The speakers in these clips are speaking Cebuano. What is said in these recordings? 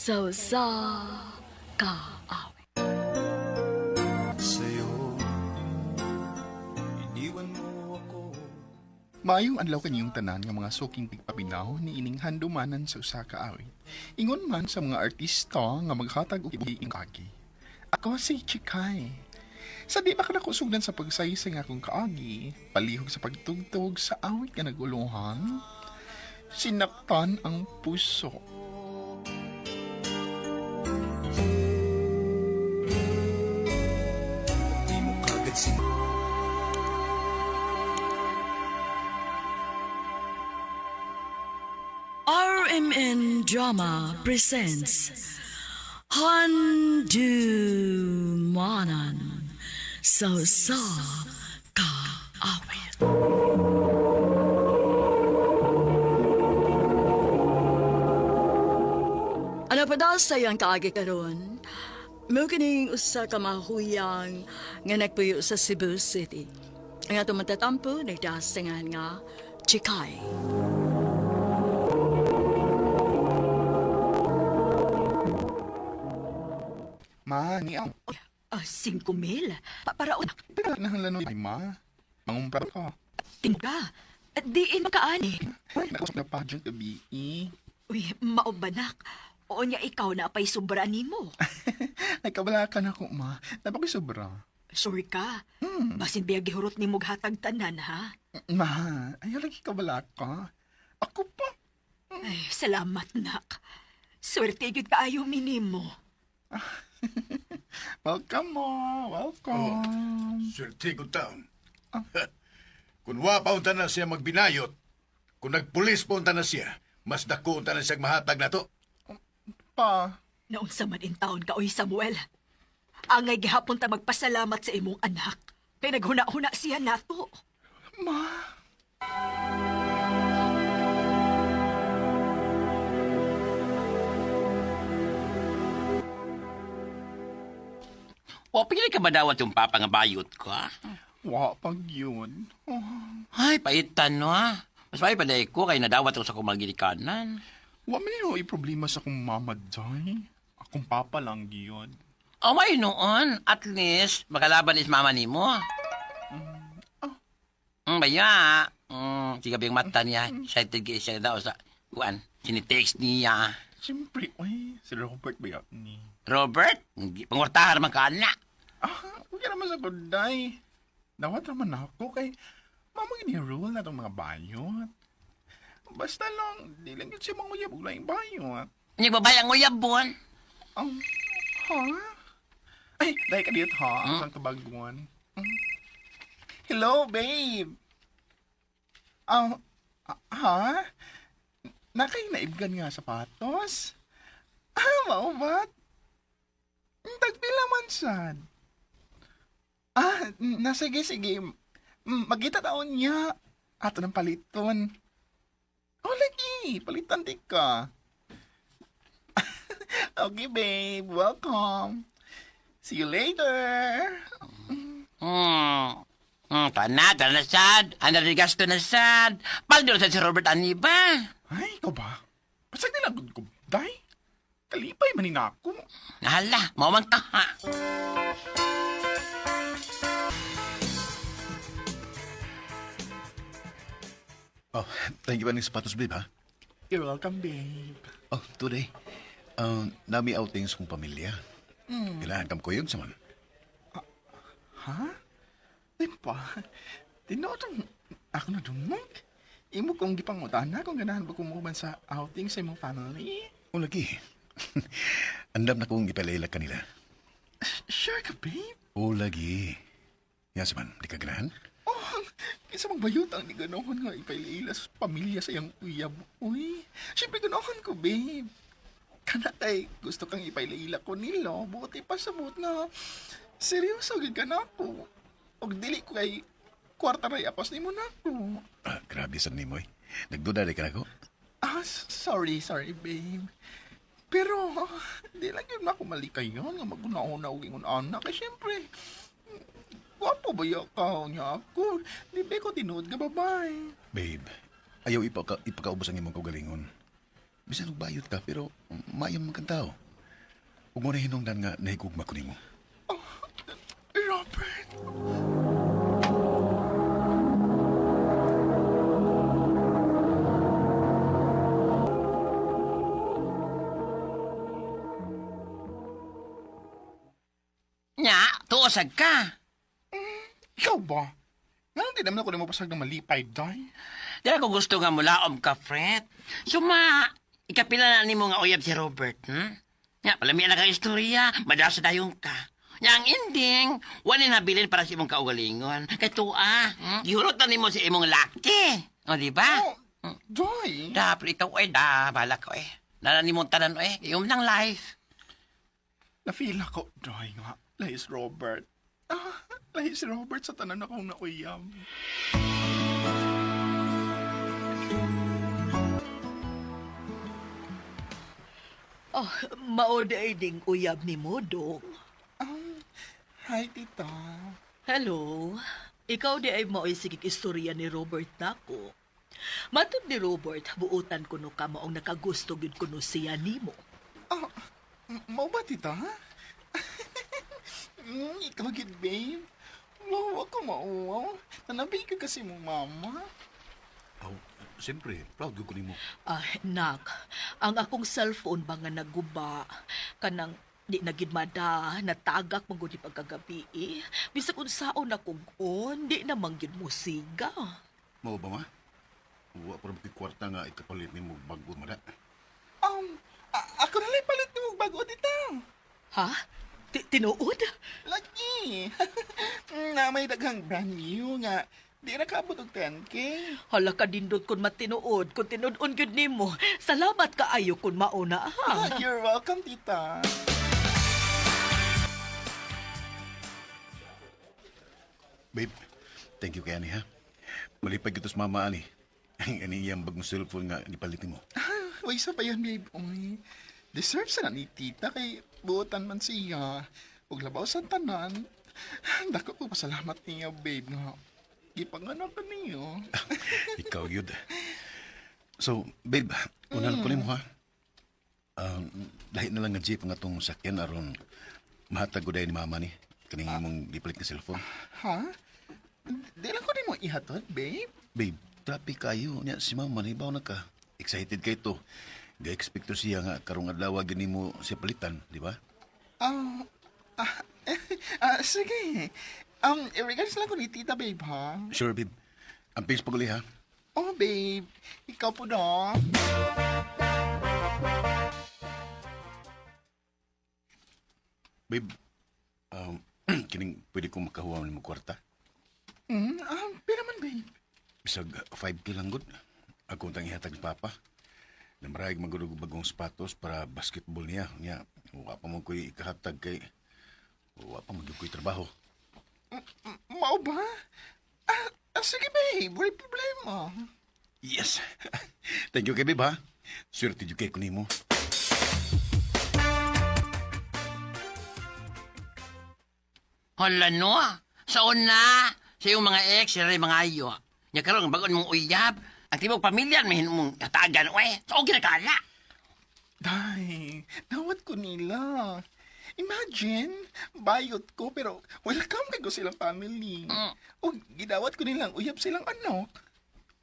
Sa usa ka awit. Sa'yo, iniwan mo ako. Maayong adlaw kaniyong tanan nga mga suking tigpaminaw ni ining handumanan sa usa ka awit. Ingon man sa mga artista nga maghatag og ibuhi ing kaagi. Ako si Chikay. Sa di ba ka nakusugdan sa pagsaysay nga akong kaagi, palihog sa pagtugtog sa awit nga naguluhan, sinaktan ang puso. Di mo kagad sin. RMN Drama presents Handumanan sa usa ka awit. Ano pa daw sa iyang kaagi karon? Mao kining usa ka mahuyang nga nagpuyo sa Cebu City. Ang atong matatampo nagdasingan nga Chikay. Ma, ni ang Ah, 5,000. Para kinahanglan ay ma. Mangumpra ka. tingka. At diin makaani. Ay, nakusap na pa dyan gabi. Eh. Uy, maubanak. O niya ikaw na pa'y sobra nimo. Ay, kabala ka na ko, ma. Napakoy sobra. Sure ka. Basin biya gihurot ni hatag tanan, ha? Ma, ayaw lagi kabala ka. Ako pa. Ay, salamat, nak. Swerte gyud kaayo minimo. Welcome mo. Welcome. Swerte ko taon. Kung wa pa unta na siya magbinayot, kung nagpulis pa unta na siya, mas dako unta na siya mahatag na to. Pa. Naunsa man in taon ka, oy Samuel. Angay gihapon ta magpasalamat sa imong anak. Kay naghuna-huna siya nato. Ma. O, pili ka ba dawat yung papa nga bayot ko, ah? Wa pag yun. Oh, Ay, paitan, no, ah. Mas may paday ko kay nadawat ko sa kumagilikanan. wa man yun problema sa akong mama, day. Akong papa lang yun. O, may noon. At least, makalaban is mama ni mo. Baya. Sige yung mata niya. Excited kayo siya daw sa, kuan, sinitext niya. Siyempre, uy, si Robert ba yun ni? Robert, pangwartahan naman ka na. Ah, huwag ka naman sa good day. Dawat naman ako kay mama gini rule na itong mga bayot. Basta lang, di lang yun siya manguyab og laing bayot. Hindi ba ang uyabon? Ha? Ay, dahil ka dito ha? Ang isang kabaguan. Hello, babe! Ah, ha? Nakay naibgan nga sapatos? Ah, mao ba? Tagpila man sad. Ah, na sige, sige. Magkita taon niya. Ato ng paliton. Oh, lagi. Palitan di ka. Okay, babe. Welcome. See you later. Tana, tana sad. Ano gasto na sad. Paldo sa si Robert Aniba. Ay, ikaw ba? Pasag nila gud ko, day. Kalipay man ni ako. Nahala, maumang ka ha. Oh, thank you pa ng sapatos, babe, ha? You're welcome, babe. Oh, today, nami outings kong pamilya. Kailangan kam kuyog sa man. Ha? Di ba? Tinuod ang ako na dumog. Imo kong gipangutana kung ganahan ba kumuban sa outing sa imong family. O lagi. Andam na kong ipalaila kanila. Sure ka, babe? O lagi. Nga sa man, di ka ganahan? Oh, kinsa mang bayot ang di ganahan nga ipaila sa pamilya sa iyang uyab. Uy, syempre ganahan ko, babe. Kana kay gusto kang ipaila ko nilo, buti pa sa buot nga. Seryoso gid ka na ako. Og dili ko kay kwarta ray apas nimo na ako. Ah, grabe sa nimo eh. Nagduda di ka na ko. Ah, sorry, sorry, babe. Pero, di lang yun ako malikayon nga maguna-una og ingon anak. Kay syempre, gwapo ba ya ka niya ako? Di ba ko tinuod nga babae? Babe, ayaw ipakaubos ang imong kaugalingon. Bisan og bayot ka pero maayo man kang tao. Ug mo na hinungdan nga nahigugma ko nimo. Robert. Nya, tuosag ka. Ikaw ba? Nga di naman ako na mapasag ng malipay, day. Di ako gusto nga mulaom ka, Fred. Suma, ikapila na nimo nga uyab si Robert, Nya, palamian na kang istorya, madasa dayon ka. Nya, ang ending, wala nabilin para sa imong kaugalingon. Kay tuwa, Gihurot na nimo si imong laki. O, di ba? Oh, day. Da, pero ikaw, eh, da, bahala ko, eh. Nana nimong tanan, eh. Iyong lang life. Na-feel ako, day nga. Lahis Robert. Ah, lahis Robert sa tanan akong nauyam. Oh, mao day ding uyab ni mo, dong. Hi, tita. Hello. Ikaw di ay mao'y sigig istorya ni Robert nako. Matod ni Robert, buotan kuno ka maong nakagusto gyud kuno siya nimo. Ah, mao ba, tita? Ikaw gid, babe. Wow, ako mauwaw. Nanabi ka kasi mo, mama. Aw, siyempre, proud gyud ko nimo. Ah, nak, ang akong cellphone ba nga naguba, kanang di na gid mada, natagak man gud ni pagkagabi eh. Bisag unsaon akong on, di na man gyud mo siga. Mao ba ma? Wa pa ra kwarta nga ikapalit nimo og bag-o mada. Ako na lang palit ni mong bago, tita. Ha? Tinuod? Lagi. Na may daghang brand new nga. Di na kaabot og 10K. Hala ka dindot kun matinuod, kun tinud-on gyud nimo. Salamat kaayo kun mauna ha. Ah, you're welcome, tita. Babe, thank you kay ani ha. Malipay gyud to sa mama ani. Ang ani iyang bagong cellphone nga gipalit nimo. Uy, sa pa yan, babe. Uy, deserve sana ni tita kay buotan man siya. Ug labaw sa tanan. Dako ko pasalamat niya, babe, nga. Gipanganak ka niyo. Ikaw yun. So, babe, una lang ko nimo ha. Lahi na lang nga jeep nga tong sakyan aron mahatag ko dahil ni mama ni kaning imong gipalit nga cellphone. Ha? Di lang ko din mo ihatod, babe. Babe, traffic kayo niya si mama nahibaw na ka. Excited kay to. Ga-expect to siya nga karong adlaw gyud nimo siya palitan, di ba? Ah, ah, sige. Regards lang ko ni tita, babe, ha? Sure, babe. Ang pins paguli ha. Oh, babe. Ikaw po na. Babe, um, kining pwede ko makahuwa nimo kwarta. Pira man, babe. Bisag 5K lang gud. Ako tang ihatag ni Papa. Namarahig magulog og bagong sapatos para basketball niya. Niya, wa pa mo ko'y ikahatag kay wa pa mo gyud ko'y trabaho. Mao ba? Sige, babe. Wala problema. Yes. Thank you kay babe ha. Swerte jud kay ko nimo. Hala no, sa una, sa iyong mga ex, sila rin mga ayo. Nya karon bagon mong uyab, ang tibok pamilya may mong hatagan, oy. So, okay na kala. Day, nawat ko nila. Imagine, bayot ko pero welcome kay ko silang family. O gidawat ko nilang uyab silang anak.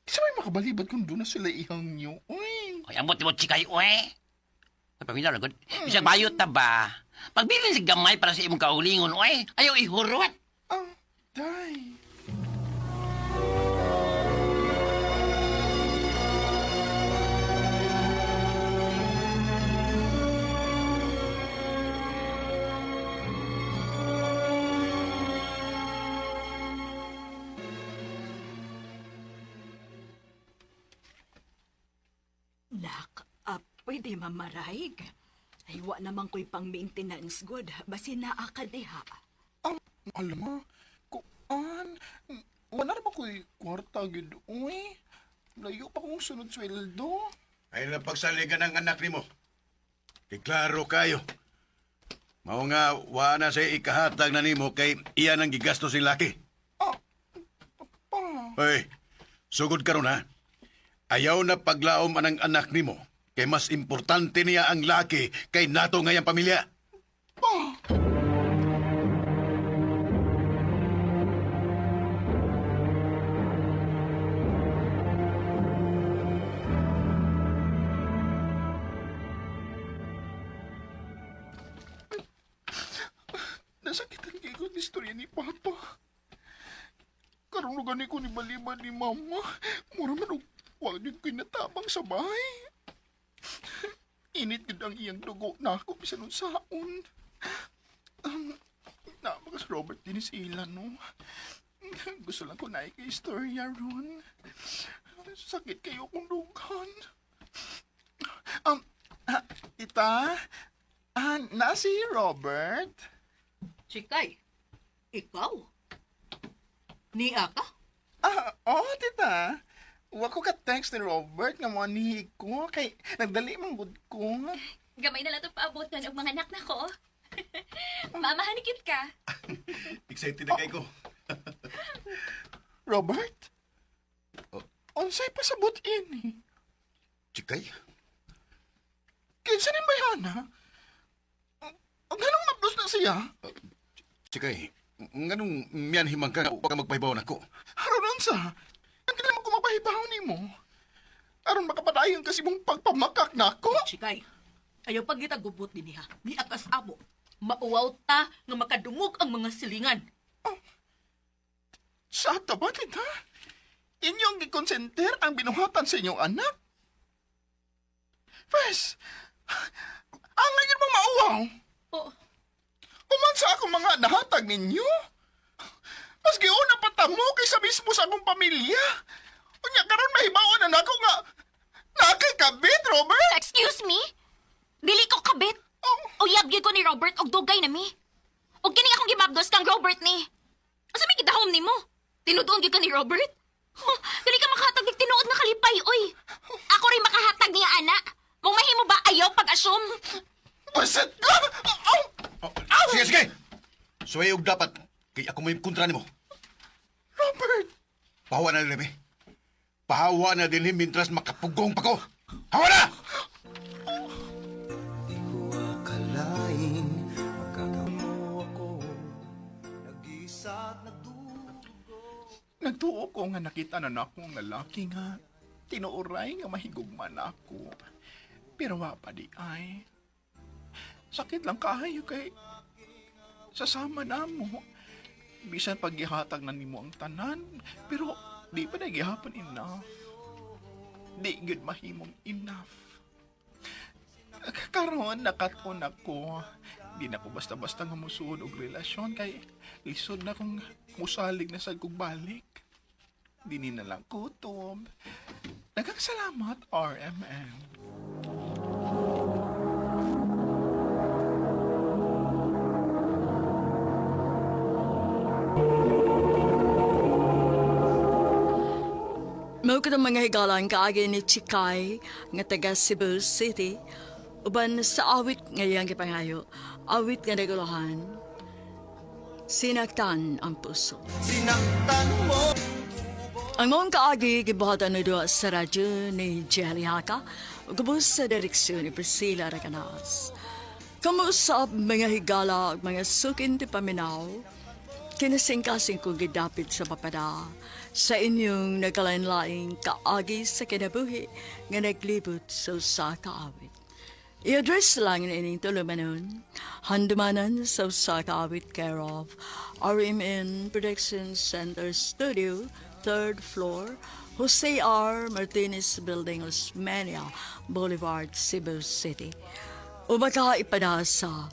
Isa may makabalibad kung doon na sila ihang nyo. Uy, Oy, ambot mo chikay, oy. Ay, pamilya na gud. Bisag bayot ta ba? Pagbilin sa gamay para sa imong kaulingon, oy. Ayaw ihurot. ah, day. Nak, pwede mamaraig. Ay, wa naman ko'y pang maintenance good. Basin naa ka diha. Alam mo, kuan, wala na ba ko'y kwarta gid, uy. Layo pa kong sunod sweldo. Ay lang pagsaligan ng anak nimo. Kay klaro kayo. Mao nga wa na say ikahatag na nimo kay iya nang gigasto sing laki. Ah, pa. Hoy, sugod karon ha. Ayaw na paglaom anang anak nimo. Kay mas importante niya ang laki kay nato ngayang pamilya. Pa! Nasakitan kay ko ang istorya ni Papa. Karon na gani ko ni baliba ni Mama. Mura man og wa gyud ko'y natabang sa bahay. Init gud ang iyang dugo na ako bisan unsaon. Na mga si Robert din sila no. Gusto lang ko na kay istorya ron. Sakit kayo kung dughan. Tita, na si Robert? Chikay, ikaw? Niya ka? Oh, tita. Wa ko ka-text ni Robert nga mo ni ko kay nagdali man gud ko. Gamay na lang itong paabotan og mga anak na ko. Mama, hanikit ka. Excited na kay ko. Robert? Oh. Unsay pasabot ini? Chikay, Kinsa ni bayana? Ang ganong mabdos na siya? Chikay, nganong miyan himang ka nga magpahibaw nako? Aron unsa? Ang kailangan ko mapahibaw nimo. Aron makapadayon kasi mong pagpamakak nako. Chikay, ayaw pagita gubot din niya. Niya kas amo. Mauwaw ta nga makadungog ang mga silingan. Sa ba, tita? Inyong gikonsenter ang binuhatan sa inyong anak? Pwes, ang ngayon mong mauwaw. Oh, Human sa akong mga nahatag ninyo. Mas giuna pa tamo kaysa mismo sa akong pamilya. Unya karon mahibaon na nako nga nakay kabit, Robert. Excuse me? Dili ko kabit. Oh. Uyab gyud ko ni Robert og dugay na mi. Og kini akong gimabdos kang Robert ni. Asa may gidahom nimo? Tinudoon gyud ka ni Robert? Huh, dili ka makahatag og tinuod nga kalipay, oy. Ako rin makahatag niya ana. Mong mahimo ba ayaw pag-assume? Basit ka! Aw! Oh, sige, sige! Suway og dapat kay ako may kontra nimo. Robert! Pahawa na din, eh. Pahawa na din mintras makapugong pa ko. Hawa na! Di ko akalain Magkagawa mo ako Nag-iisa at nagdurugo. Nagtuo ko nga nakita na nako ang lalaki nga tinuoray nga mahigugma na ako. Pero wa pa di ay. Sakit lang kaayo kay sasama na mo. Bisan paggihatag na nimo ang tanan, pero di pa na gihapon enough. Di gyud mahimong enough. Karon nakaton ako. Di na ko basta-basta nga musuod og relasyon kay lisod na kung musalig na sad kog balik. Dini na lang kutob. Daghang salamat, RMN. Mao katong mga higalan kaagi ni Chikay nga taga Cebu City uban sa awit nga iyang gipangayo, awit nga naguluhan. Sinaktan ang puso. Sinaktan mo. Ang maong kaagi gibuhatan ni duha sa radyo ni Jelly Haka ug ubos sa direksyon ni Priscilla Recanas. Kamuusap mga higala ug mga sukin ti paminaw, kinasingkasing kong gidapit sa papada sa inyong nagkalain-laing kaagi sa kinabuhi nga naglibot sa usa ka awit. I-address lang ining tulumanon, handumanan sa usa ka awit care of RMN Production Center Studio, third floor, Jose R. Martinez Building, Osmeña Boulevard, Cebu City. O baka ipada sa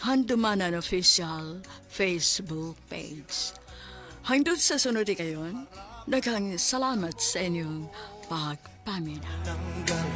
Handumanan Official Facebook page. Hangtod sa sunod kayon, daghang salamat sa inyong pagpamina. Tanggal.